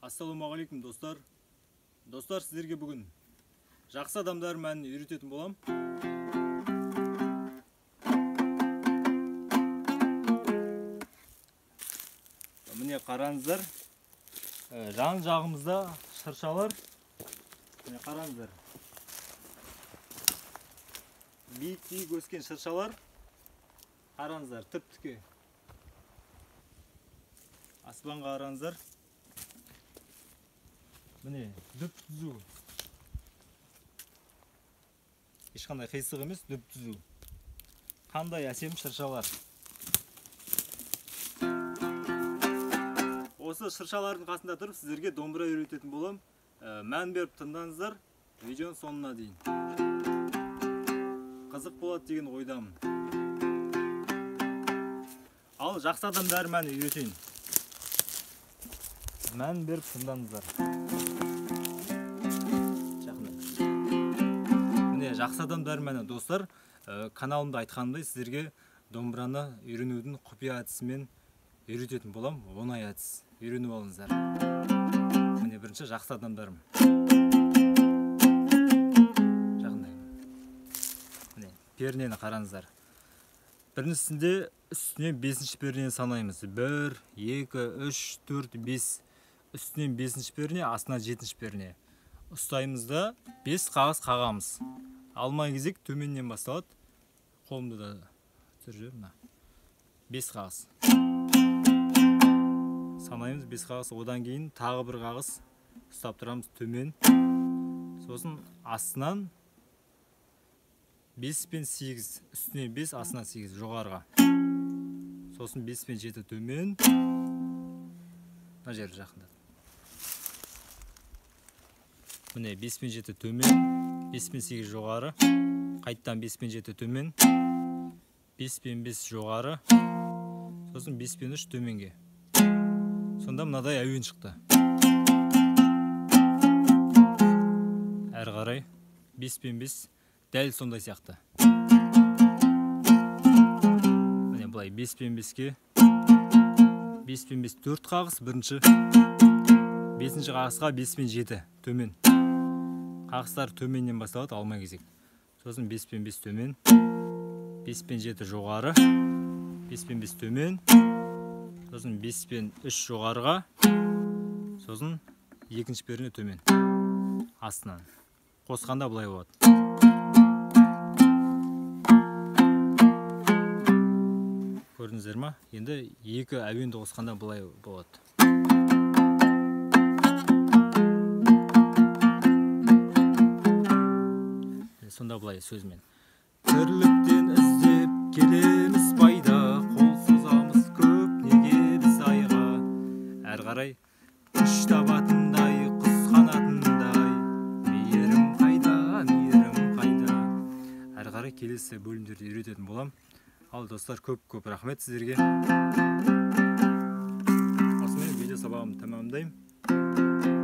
Ассалаумағалейкум достар. Достар, сіздерге бүгін жақсы адамдар мәнін үйрететін болам. Міне қараңыздар, жан жағымызда шыршалар. Міне қараңыздар. Биік-биік өскен шыршалар. Қараңыздар, тіп-тіке. Аспанға қараңыздар. Міне, дүп-түзу. Ешқандай қисық емес, дүп-түзу. Қандай әсем шыршалар. Осы шыршалардың қасында тұрып сіздерге домбыра үйрететін болам. Мән беріп тыңдаңыздар видеоның соңына дейін. Қызық болады деген ойдамын. Ал жақсы адамдар мән үйретейін. Мән беріп тыңдаңыздар. Міне жақсы адамдар мәні достар, каналымда айтқанымдай сіздерге домбыраны үйренудің құпия әдісімен үйрететін болам. Оңай әдіс. Үйреніп алыңыздар. Міне бірінші жақсы адамдарым. Жақындаймын. Міне пернені қараңыздар. Біріншісінде үстінен 5-ші пернені санаймыз. 1, 2, 3, 4, 5. Үстінен 5-ші перне, астынан 7-ші перне. Ұстаймыз да 5 қағаз қағамыз. Алма кезек төменнен басталады. Қолымды да түсіріп жібер мына. 5 қағаз. Санаймыз 5 қағаз, одан кейін тағы бір қағаз ұстап тұрамыз төмен. Сосын астынан 5 пен 8, үстінен 5, астынан 8 жоғарыға. Сосын 5 пен 7 төмен. Мына жерді жақындат. Міне 5 пен 7 төмен, 5 пен 8 жоғары, қайттан 5 пен 7 төмен, 5 пен 5 жоғары, сосын 5 пен 3 төменге. Сонда мынадай әуен шықты. Әрі қарай 5 пен 5 дәл сондай сияқты. Міне былай 5 пен 5-ке 5 пен 5 4 қағыс бірінші, 5-ші қағысқа 5 пен 7 төмен. Қағыстар төменнен басталады, алма кезек. Сосын 5 пен 5 төмен, 5 пен 7 жоғары, 5 пен 5 төмен, сосын 5 пен 3 жоғарыға, сосын екінші перне төмен, астынан. Қосқанда былай болады. Көрдіңіздер ма? Енді екі әуенді қосқанда былай болады. Сонда былай сөзмен. Тірліктен іздеп келеміз пайда, қол созамыз көп неге біз айға. Әрі қарай күш табатындай, құс қанатындай, мейірім қайда, мейірім қайда. Әрі қарай келесі бөлімдерді үйрететін болам. Ал достар, көп-көп рахмет сіздерге. Осымен видео сабағымды тәмамдаймын.